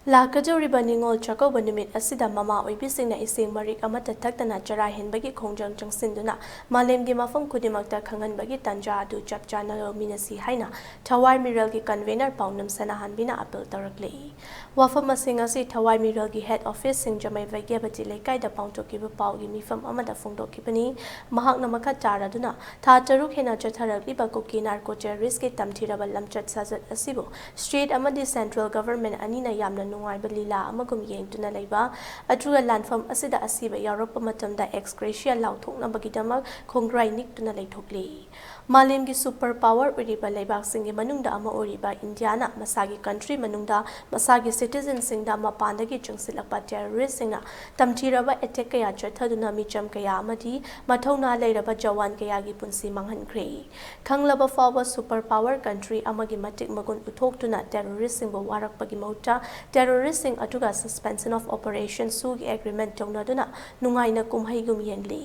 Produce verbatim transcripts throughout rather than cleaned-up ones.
ꯂꯥꯛꯀꯗꯧꯔꯤꯕ ꯅꯤꯉꯣꯜ ꯆꯥꯛꯀꯧꯕ ꯅꯨꯃꯤꯠ ꯑꯁꯤꯗ ꯃꯃꯥ ꯑꯣꯏꯕꯤꯁꯤꯡꯅ ꯏꯁꯤꯡ ꯃꯔꯤꯛ ꯑꯃꯠꯇ ꯊꯛꯇꯅ ꯆꯔꯥ ꯍꯦꯟꯕꯒꯤ ꯈꯣꯡꯖꯪ ꯆꯪꯁꯤꯟꯗꯨꯅ ꯃꯥꯂꯦꯝꯒꯤ ꯃꯐꯝ ꯈꯨꯗꯤꯡꯃꯛꯇ ꯈꯪꯍꯟꯕꯒꯤ ꯇꯥꯟꯖꯥ ꯑꯗꯨ ꯆꯞ ꯆꯥꯅ ꯂꯧꯃꯤꯟꯅꯁꯤ ꯍꯥꯏꯅ ꯊꯋꯥꯏ ꯃꯤꯔꯦꯜꯒꯤ convener ꯄꯥꯎꯅꯝ ꯁꯅꯥꯍꯟꯕꯤꯅ appeal ꯇꯧꯔꯛꯂꯤ꯫ ꯋꯥꯐꯝ ꯑꯁꯤ ꯉꯁꯤ ꯊꯋꯥꯏ ꯃꯤꯔꯦꯜꯒꯤ head office ꯁꯤꯡꯖꯃꯩ ꯕꯩꯒ꯭ꯌꯥꯕꯇꯤ ꯂꯩꯀꯥꯏꯗ ꯄꯥꯡꯊꯣꯛꯈꯤꯕ ꯄꯥꯎꯒꯤ ꯃꯤꯐꯝ ꯑꯃꯗ ꯐꯣꯡꯗꯣꯛꯈꯤꯕꯅꯤ꯫ ꯃꯍꯥꯛꯅ ꯃꯈꯥ ꯇꯥꯔꯗꯨꯅ, ꯊꯥ ꯇꯔꯨꯛ ꯍꯦꯟꯅ ꯆꯠꯊꯔꯛꯂꯤꯕ ꯀꯨꯀꯤ narco terrorist ꯀꯤ ꯇꯝꯊꯤꯔꯕ ꯂꯝꯆꯠ ꯁꯥꯖꯠ ꯑꯁꯤꯕꯨ state ꯑꯃꯗꯤ central government ꯑꯅꯤꯅ ꯌꯥꯝꯅ ꯅꯨꯡꯉꯥꯏꯕ ꯂꯤꯂꯥ ꯑꯃꯒꯨꯝ ꯌꯦꯡꯗꯨꯅ ꯂꯩꯕ, ꯑꯗꯨꯒ ꯂꯥꯟꯐꯝ ꯑꯁꯤꯗ ꯑꯁꯤꯕ ꯌꯥꯎꯔꯛꯄ ꯃꯇꯝꯗ ex gratia ꯂꯥꯎꯊꯣꯛꯅꯕꯒꯤꯗꯃꯛ ꯈꯣꯡꯒ꯭ꯔꯥꯏ ꯅꯤꯛꯇꯨꯅ ꯂꯩꯊꯣꯛꯂꯤ꯫ ꯃꯥꯂꯦꯝꯒꯤ super power ꯑꯣꯏꯔꯤꯕ ꯂꯩꯕꯥꯛꯁꯤꯡꯒꯤ ꯃꯅꯨꯡꯗ ꯑꯃ ꯑꯣꯏꯔꯤꯕ ꯏꯟꯗꯤꯌꯥꯅ ꯃꯁꯥꯒꯤ country ꯃꯅꯨꯡꯗ ꯃꯁꯥꯒꯤ citizen ꯁꯤꯡꯗ ꯃꯄꯥꯟꯗꯒꯤ ꯆꯪꯁꯤꯜꯂꯛꯄ terrorist ꯁꯤꯡꯅ ꯇꯝꯊꯤꯔꯕ attack ꯀꯌꯥ ꯆꯠꯊꯗꯨꯅ ꯃꯤꯆꯝ ꯀꯌꯥ ꯑꯃꯗꯤ ꯃꯊꯧꯅꯥ ꯂꯩꯔꯕ ꯖꯋꯥꯟ ꯀꯌꯥꯒꯤ ꯄꯨꯟꯁꯤ ꯃꯥꯡꯍꯟꯈ꯭ꯔꯦ꯫ ꯈꯪꯂꯕ ꯐꯥꯎꯕ super power country ꯑꯃꯒꯤ ꯃꯇꯤꯛ ꯃꯒꯨꯟ ꯎꯠꯊꯣꯛꯇꯨꯅ terrorist ꯁꯤꯡꯕꯨ ꯋꯥꯔꯛꯄꯒꯤ ꯃꯍꯨꯠꯇ terrorist ꯁꯤꯡ ꯑꯗꯨꯒ suspension of operation ꯁꯨꯒꯤ agreement ꯇꯧꯅꯗꯨꯅ ꯅꯨꯡꯉꯥꯏꯅ ꯀꯨꯝꯍꯩꯒꯨꯝ ꯌꯦꯡꯂꯤ꯫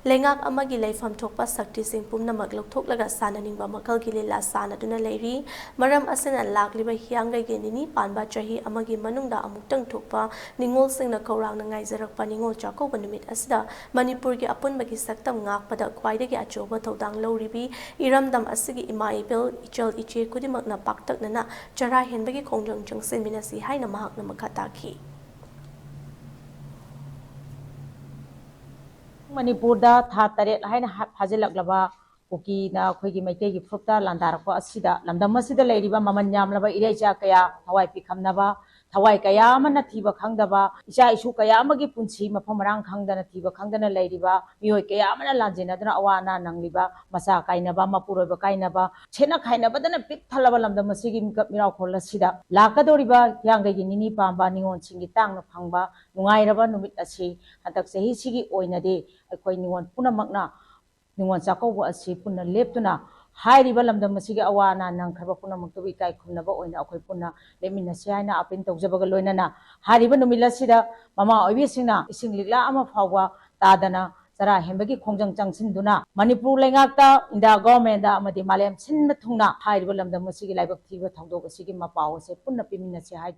ꯂꯩꯉꯥꯛ ꯑꯃꯒꯤ ꯂꯩꯐꯝ ꯊꯣꯛꯄ ꯁꯛꯇꯤꯁꯤꯡ ꯄꯨꯝꯅꯃꯛ ꯂꯧꯊꯣꯛꯂꯒ ꯁꯥꯟꯅꯅꯤꯡꯕ ꯃꯈꯜꯒꯤ ꯂꯤꯂꯥ ꯁꯥꯟꯅꯗꯨꯅ ꯂꯩꯔꯤ꯫ ꯃꯔꯝ ꯑꯁꯤꯅ ꯂꯥꯛꯂꯤꯕ ꯍꯤꯌꯥꯡꯒꯩꯒꯤ ꯅꯤꯅꯤ ꯄꯥꯟꯕ ꯆꯍꯤ ꯑꯃꯒꯤ ꯃꯅꯨꯡꯗ ꯑꯃꯨꯛꯇꯪ ꯊꯣꯛꯄ ꯅꯤꯉꯣꯜꯁꯤꯡꯅ ꯈꯧꯔꯥꯡꯅ ꯉꯥꯏꯖꯔꯛꯄ ꯅꯤꯉꯣꯜ ꯆꯥꯛꯀꯧꯕ ꯅꯨꯃꯤꯠ ꯑꯁꯤꯗ ꯃꯅꯤꯄꯨꯔꯒꯤ ꯑꯄꯨꯟꯕꯒꯤ ꯁꯛꯇꯝ ꯉꯥꯛꯄꯗ ꯈ꯭ꯋꯥꯏꯗꯒꯤ ꯑꯆꯧꯕ ꯊꯧꯗꯥꯡ ꯂꯧꯔꯤꯕꯤ ꯏꯔꯝꯗꯝ ꯑꯁꯤꯒꯤ ꯏꯃꯥ ꯏꯕꯦꯜ, ꯏꯆꯜ ꯏꯆꯦ ꯈꯨꯗꯤꯡꯃꯛꯅ ꯄꯥꯛꯇꯛꯅꯅ ꯆꯔꯥ ꯍꯦꯟꯕꯒꯤ ꯈꯣꯡꯖꯪ ꯆꯪꯁꯤꯟꯃꯤꯟꯅꯁꯤ ꯍꯥꯏꯅ ꯃꯍꯥꯛꯅ ꯃꯈꯥ ꯇꯥꯈꯤ꯫ ꯃꯅꯤꯄꯨꯔꯗ ꯊꯥ ꯇꯔꯦꯠ ꯍꯥꯏꯅ ꯍꯥ-, ꯐꯥꯖꯤꯜꯂꯛꯂꯕ ꯀꯨꯀꯤꯅ ꯑꯩꯈꯣꯏꯒꯤ ꯃꯩꯇꯩꯒꯤ ꯐꯨꯔꯨꯞꯇ ꯂꯥꯟꯗꯥꯔꯛꯄ ꯑꯁꯤꯗ ꯂꯝꯗꯝ ꯑꯁꯤꯗ ꯂꯩꯔꯤꯕ ꯃꯃꯜ ꯌꯥꯝꯂꯕ ꯏꯔꯩꯆꯥ ꯀꯌꯥ ꯊꯋꯥꯏ ꯄꯤꯈꯝꯅꯕ, ꯊꯋꯥꯏ ꯀꯌꯥ ꯑꯃꯅ ꯊꯤꯕ ꯈꯪꯗꯕ, ꯏꯆꯥ ꯏꯁꯨ ꯀꯌꯥ ꯑꯃꯒꯤ ꯄꯨꯟꯁꯤ ꯃꯐꯝ ꯃꯔꯥꯡ ꯈꯪꯗꯅ ꯊꯤꯕ ꯈꯪꯗꯅ ꯂꯩꯔꯤꯕ ꯃꯤꯑꯣꯏ ꯀꯌꯥ ꯑꯃꯅ ꯂꯥꯟꯖꯦꯟꯅꯗꯨꯅ ꯑꯋꯥ ꯑꯅꯥ ꯅꯪꯂꯤꯕ, ꯃꯆꯥ ꯀꯥꯏꯅꯕ, ꯃꯄꯨꯔꯣꯏꯕ ꯀꯥꯏꯅꯕ, ꯁꯦꯠꯅ ꯈꯥꯏꯅꯕꯗꯅ ꯄꯤꯛ ꯊꯜꯂꯕ ꯂꯝꯗꯝ ꯑꯁꯤꯒꯤ ꯃꯤꯀꯞ ꯃꯤꯔꯥꯎꯈꯣꯜ ꯑꯁꯤꯗ ꯂꯥꯛꯀꯗꯧꯔꯤꯕ ꯍꯤꯌꯥꯡꯒꯩꯒꯤ ꯅꯤꯅꯤ ꯄꯥꯟꯕ ꯅꯤꯉꯣꯜꯁꯤꯡꯒꯤ ꯇꯥꯡꯅ ꯐꯪꯕ ꯅꯨꯡꯉꯥꯏꯔꯕ ꯅꯨꯃꯤꯠ ꯑꯁꯤ ꯍꯟꯗꯛ ꯆꯍꯤꯁꯤꯒꯤ ꯑꯣꯏꯅꯗꯤ ꯑꯩꯈꯣꯏ ꯅꯤꯉꯣꯜ ꯄꯨꯝꯅꯃꯛꯅ ꯅꯤꯉꯣꯜ ꯆꯥꯛꯀꯧꯕ ꯑꯁꯤ ꯄꯨꯟꯅ ꯂꯦꯞꯇꯨꯅ ꯍꯥꯏꯔꯤꯕ ꯂꯝꯗꯝ ꯑꯁꯤꯒꯤ ꯑꯋꯥ ꯑꯅꯥ ꯅꯪꯈ꯭ꯔꯕ ꯄꯨꯝꯅꯃꯛꯇꯕꯨ ꯏꯀꯥꯏ ꯈꯨꯝꯅꯕ ꯑꯣꯏꯅ ꯑꯩꯈꯣꯏ ꯄꯨꯟꯅ ꯂꯦꯞꯃꯤꯟꯅꯁꯤ ꯍꯥꯏꯅ appeal ꯇꯧꯖꯕꯒ ꯂꯣꯏꯅꯅ ꯍꯥꯏꯔꯤꯕ ꯅꯨꯃꯤꯠ ꯑꯁꯤꯗ ꯃꯃꯥ ꯑꯣꯏꯕꯤꯁꯤꯡꯅ ꯏꯁꯤꯡ ꯂꯤꯛꯂꯥ ꯑꯃ ꯐꯥꯎꯕ ꯇꯥꯗꯅ ꯆꯔꯥ ꯍꯦꯟꯕꯒꯤ ꯈꯣꯡꯖꯪ ꯆꯪꯁꯤꯟꯗꯨꯅ ꯃꯅꯤꯄꯨꯔ ꯂꯩꯉꯥꯛꯇ, ꯏꯟꯗꯤꯌꯥ government ꯇ ꯑꯃꯗꯤ ꯃꯥꯂꯦꯝ ꯁꯤꯟꯕ ꯊꯨꯡꯅ ꯍꯥꯏꯔꯤꯕ ꯂꯝꯗꯝ ꯑꯁꯤꯒꯤ ꯂꯥꯏꯕꯛ ꯊꯤꯕ ꯊꯧꯗꯣꯛ ꯑꯁꯤꯒꯤ ꯃꯄꯥꯎ ꯑꯁꯦ ꯄꯨꯟꯅ ꯄꯤꯃꯤꯟꯅꯁꯤ ꯍꯥꯏꯗꯨꯅ